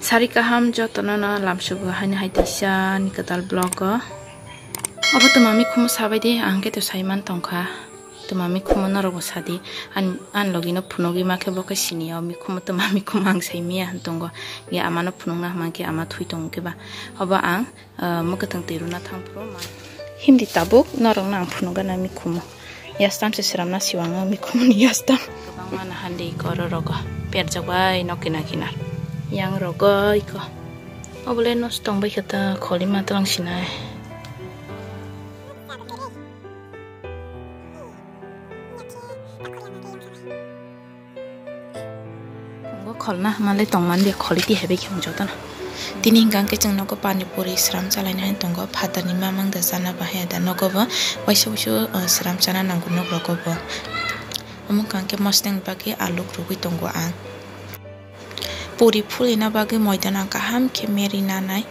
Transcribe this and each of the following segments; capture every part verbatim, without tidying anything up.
Sari kaham jotono no lamsugo haini hai teisa ni kwtal vlog o. Obo twma mikhumu sabai di, ang khe to saiman tongkha. Twma mikhumu norok bo sadi. An, an logi no phunugwi ma khe bo khe sini o mikhumu twma mikhumu ang sai miya hwn tongo. Ya ama no phunukna hwn khe ama thui tongo khe ba. Obo ang, ah, mwkhwtwng twi rwna thang phuru ma. Himdi tabuk norok no ang phunukgana mikhumu. Yastam se sramna siwang o mikhumuni yastam. Kwbangma nahan di koro rogo. Perjak bai nok kina kina. Yang rogo iko. Obole nos tong bai khe ta kholi ma tlang sinai. Tongo kholna hwnmale tongmani de kholi tihai bai khe wng jotono. Tini hwnkha hwnkhe chwng nogo pani puri sram chalaina hwn tongo, phatarni mamang da chana bahai da nogo bo waisa waisa, uh, sram chana nango nok rogo bo. Omo hwnkha hwnkhe mosneng bagwi aluk rwgwi tongo ang. Puri phulina bagwi moidano ang kaham khe meri nanai.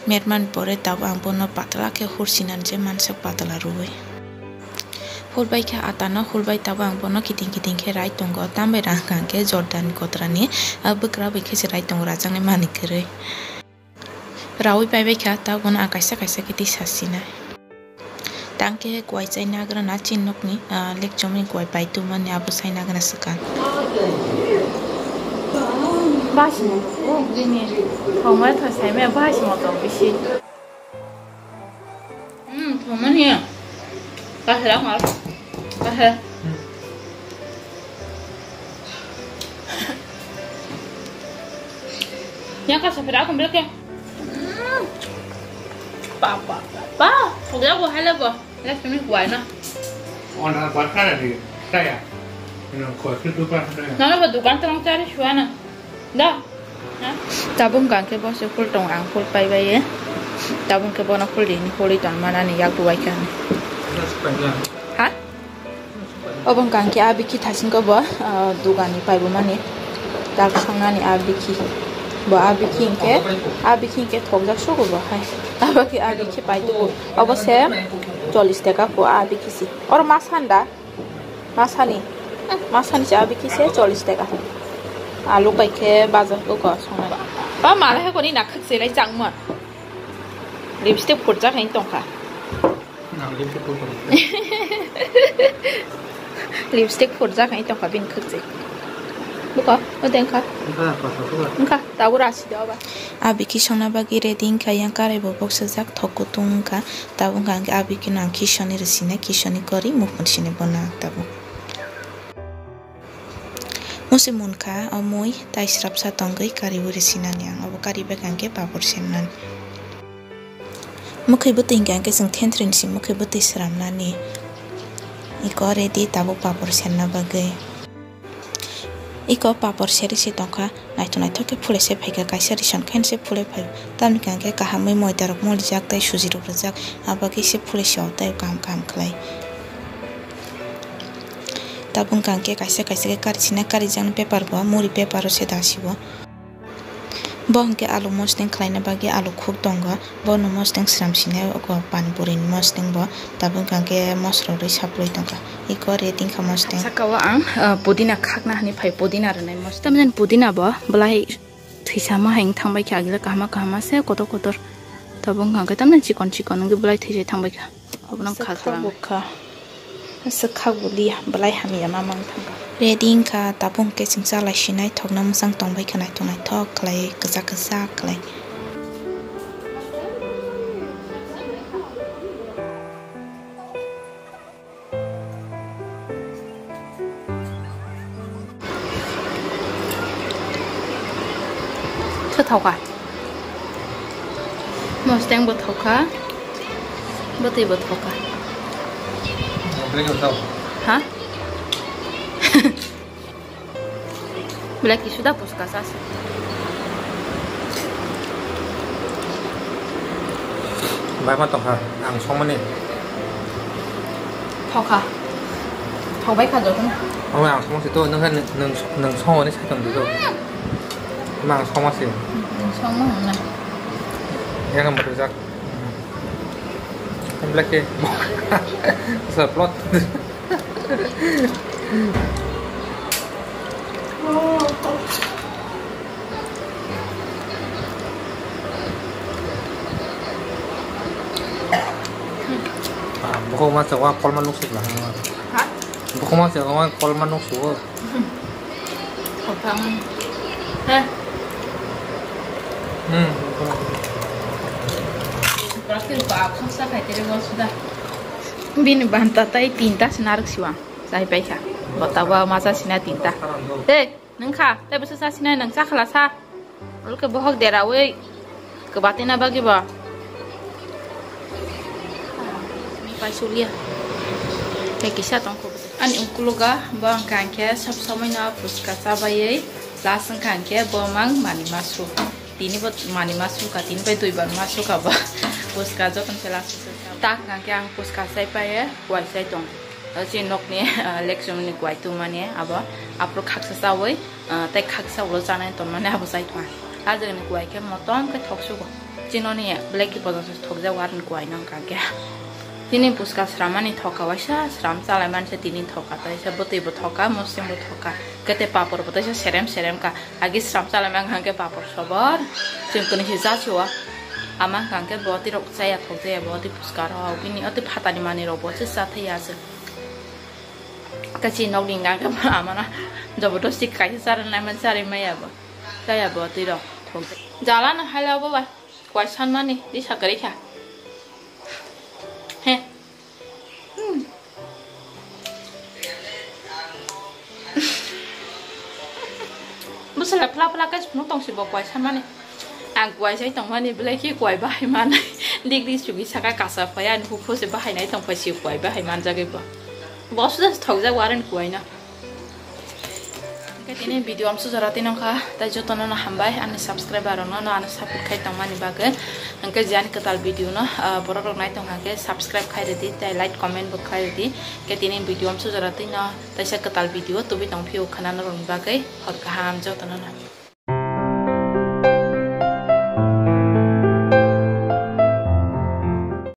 Merman pore tabuk ang bono patla khe hursinani je mansak patla rwui. Hulbai khe atano hulbai tabuk ang bono kiting kiting khe rai tongo. Tambai rang kha khe Jordan kotrani, ah, bwkra bai khe se rai tongo rajaknai manwi kwrwi. Raui pai bai kha tabuk bono ang kaisa kaisa khe tei sasinai. Tang khe kuai chai nagra na chin nokni, ah, lek chomni kuai pai tumani abo sai nagra swkang. Basi mo, oh, gini. Thongma thosai me basi mo tong bisi. Hmm, thongmani. Kahera ngal. Kahera. Yang ka sapira aku beli ke. Hmm. Papa, papa. Kau ya gua hello gua. Let's make why na. Orang pakai lagi. Saya. Yang kau itu pakai. Nana ba dukan terang cari suana. Da. Ha? Tabuk hwnkha khe bo se phul tong ang phul pai bai ye. Tabuk khe bono phul rini phulwi tong manani yak buwai khe. Ha? Obo hwnkha khe a bikhi thasingko bo, ah, dugani paibumani. Dak songnani a bikhi. Bo a bikhi hinkhe, a bikhi hinkhe thokjak sugo bo hai. Abo khe a bikhi pai tubu. Obo se chollish taka ko a bikhi si. Oro ma sanda. Masani. Masani cha bikhi se chollish taka. Alu bai khe bazar ko ko songnai. Ba mala he koni nakhuk se lai changma. Lipstick phurjak hai tongkha. Nang lipstick phurjak. Lipstick phurjak hai tongkha bini khuk se. Buko, o dengkha. Wngkha, kotor buko. Wngkha, tabuk rasi do ba. A bikhi songna bagwi ready wngkha, yang karai bo boksajak thok kutung wngkha. Tabuk hwnkha ang khe a bikino ang khisoni rwsina, khisoni kori muphun sini bono ang tabuk. Musi munkha o mui tai srapsa tongwi kariwi rwsinani ang, obo kari bai hwnkha khe papor sernani. Mwkhwi bwtwi hwnkha khe chwng thentwrwini si mwkhwi bwtwi sramnani. Iko ready tabuk papor serna bagwi. Iko papor seri se tongkha, naithok naithok khe phulai se phaikha, kaisa rison khe se phulai phaio. Tamni hwnkha khe kahamwi moida rok mulijak tei suji rok rwjak, abagwi se phulai se o tei kaham kaham khlai. Tabuk hwnkha khe kaisa kaisa khe kari sinai, karijaknai paper bo, muri paper o se dasi bo. Bo hwnkhe alu mosdeng khlaina bagwi alu khuk tongo. Bono mosdeng sram sinai, ogo pani puri ni mosdeng bo. Tabuk hwnkha khe mosra rwi saplui tongkha. Iko ready wngkha mosdeng. Saka o ang, ah, pudina khakna hinwi phai, pudina rwnai mosdeng. Tamni pudina bo belai thwisama hai wng thangbai kha, agila kahama kahama se kotor kotor. Tabuk hwnkha khe tamni chikon chikon wngwi belai thwisai thangbai kha. Obono swkha kha lang. Bukha. Swkha bulia, belai hamya mamang thangkha. Ready wngkha, tabuk hwnkhe chwng chalai sinai, thokna mwchang tongbai kha, naithok naithok khlai, kwchak kwchak khlai. Khe thokha. Mosdeng bo thokha. Bwtwi bo thokha. Bwtwi bo thok. Ha? Belai kisu da puska sasi. Bai ma tongkha, ang songmani. Thokha. Thokbai kha jotono. Omo ang songmasi to, nung khe nung, nung, nung songmani sai tong di to. Omo ang songmasi. Nung songma hwnna. Yang ang berjak. Black ke. Sa plot. Bukuma se wa kolma nuk suk la. Ha? Bukuma se wa kolma nuk suk. Kothang. He. Hmm. Plastic ba khaksa khai tere wa suda. Bini banta tai tinta se narwk siwang. Sai paikha. Bota wa masa sina tinta. Hey. Nwng kha, tei bwsa sa sinai nwng cha khala sa. Ulke bohok derawi kwbatina bagwi bo. Pai sulia. Tei kisa tongkho. Ani ukuluga bo wngkha hwnkhe sob somoi no phuska chabaiwi last wngkha hwnkhe bo mang mani masu. Tini bo mani masu ka, tini bai dui bar masu ka bo. Phuska jotono se last. Tak wngkha hwnkhe ang phuska chai paiye, kuai chai tong. O chini nokni, ah, lekchumni kuai tongmani abo, aphuru khaksa chawi, ah, tei khaksa ulo chanai tongmani abo chai tongma. Ajagni kuai khe motom khe thoksugo. Chinoni black khe bojongsa thokjago aroni kuai no wngkha khe. Chini phuska sramani thoka waisa, sram chalai mansa tini thoka, taisa bwtwi bo thoka, musung bo thoka, kete papor bo taisa serem serem ka. Agi sram chalai mang hangke papor sobor, chwng kuni se jasiwa. Ama hangke bo tirok chaya thokjaya, bo ti phuska rok, bini oti phatani manwi rok bo se chathai ya se. Kachi nok ding hangke amana jobodosti kaisa charwna man charwi maya bo. Chaya bo tirok thokjaya. Jala no haila bo ba, kuai sanmani, di sakari kha. He. Hmm. Bwsala phla phla khe swnwi tong si bo kuai sanmani. Ang kuai sai tongmani belai khe kuai bahai manai. Dik dik chugwi saka kasa phai ani hukhu se bahai nai tong phai si kuai bahai manjagwi bo. Bo suda se thokjak warani kuai no. Hingke tini video amsuk jora tino kha, tai jotono no hambai, ani subscriber rokno no ano support khai tongmani bagwi. Hingke je ani kwtal video no, ah, borok rok nai tong kha khe subscribe khai rwdi, tai like, comment bo khai rwdi. Hingke tini video amsuk jora tino taisa kwtal video tubui tong phio khna norokni bagwi. Hor kaham jotono no.